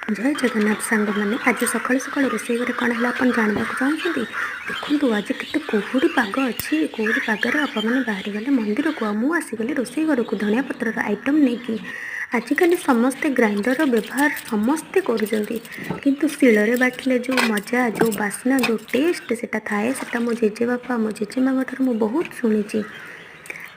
ଜୟ ଜଗନ୍ନାଥ ସାଙ୍ଗମାନେ। ଆଜି ସକାଳୁ ସକାଳୁ ରୋଷେଇ ଘରେ କ'ଣ ହେଲା ଆପଣ ଜାଣିବାକୁ ଚାହୁଁଛନ୍ତି? ଦେଖନ୍ତୁ, ଆଜି କେତେ କୁହୁଡ଼ି ପାଗ ଅଛି। କୁହୁଡ଼ି ପାଗରେ ଅପାମାନେ ବାହାରିଗଲେ ମନ୍ଦିରକୁ ଆଉ ମୁଁ ଆସିଗଲି ରୋଷେଇ ଘରକୁ ଧଣିଆ ପତ୍ରର ଆଇଟମ୍ ନେଇକି। ଆଜିକାଲି ସମସ୍ତେ ଗ୍ରାଇଣ୍ଡରର ବ୍ୟବହାର ସମସ୍ତେ କରୁଛନ୍ତି, କିନ୍ତୁ ଶିଳରେ ବାଟିଲେ ଯେଉଁ ମଜା, ଯେଉଁ ବାସ୍ନା, ଯେଉଁ ଟେଷ୍ଟ ସେଇଟା ଥାଏ, ସେଇଟା ମୋ ଜେଜେବାପା, ମୋ ଜେଜେମାଙ୍କ ଠାରୁ ମୁଁ ବହୁତ ଶୁଣିଛି।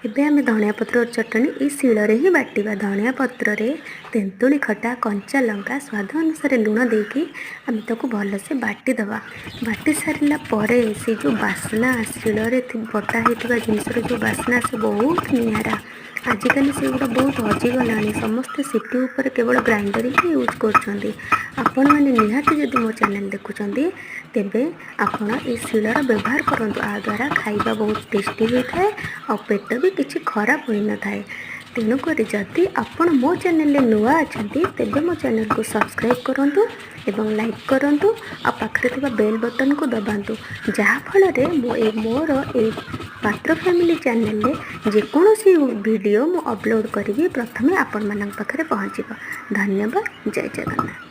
ଏବେ ଆମେ ଧଣିଆ ପତ୍ର ଚଟଣି ଏଇ ଶିଳରେ ହିଁ ବାଟିବା। ଧଣିଆ ପତ୍ରରେ ତେନ୍ତୁଳି ଖଟା, କଞ୍ଚା ଲଙ୍କା, ସ୍ୱାଦ ଅନୁସାରେ ଲୁଣ ଦେଇକି ଆମେ ତାକୁ ଭଲସେ ବାଟିଦେବା। ବାଟି ସାରିଲା ପରେ ସେ ଯେଉଁ ବାସ୍ନା, ଶିଳରେ ବଟା ହେଇଥିବା ଜିନିଷର ଯେଉଁ ବାସ୍ନା, ସେ ବହୁତ ନିଆରା। ଆଜିକାଲି ସେଗୁଡ଼ା ବହୁତ ହଜିଗଲାଣି। ସମସ୍ତେ ସିଟି ଉପରେ କେବଳ ଗ୍ରାଇଣ୍ଡର ହିଁ ୟୁଜ୍ କରୁଛନ୍ତି। ଆପଣମାନେ ନିହାତି ଯଦି ମୋ ଚ୍ୟାନେଲ୍ ଦେଖୁଛନ୍ତି, ତେବେ ଆପଣ ଏଇ ଶିଳର ବ୍ୟବହାର କରନ୍ତୁ। ଆ ଦ୍ୱାରା ଖାଇବା ବହୁତ ଟେଷ୍ଟି ହୋଇଥାଏ ଆଉ ପେଟ ବି କିଛି ଖରାପ ହୋଇନଥାଏ। ତେଣୁକରି ଯଦି ଆପଣ ମୋ ଚ୍ୟାନେଲରେ ନୂଆ ଅଛନ୍ତି, ତେବେ ମୋ ଚ୍ୟାନେଲକୁ ସବସ୍କ୍ରାଇବ୍ କରନ୍ତୁ ଏବଂ ଲାଇକ୍ କରନ୍ତୁ ଆଉ ପାଖରେ ଥିବା ବେଲ୍ ବଟନ୍କୁ ଦବାନ୍ତୁ, ଯାହାଫଳରେ ମୁଁ ଏ ମୋର ଏଇ ପାତ୍ର ଫ୍ୟାମିଲି ଚ୍ୟାନେଲରେ ଯେକୌଣସି ଭିଡ଼ିଓ ମୁଁ ଅପଲୋଡ଼ କରିବି, ପ୍ରଥମେ ଆପଣମାନଙ୍କ ପାଖରେ ପହଞ୍ଚିବ। ଧନ୍ୟବାଦ। ଜୟ ଜଗନ୍ନାଥ।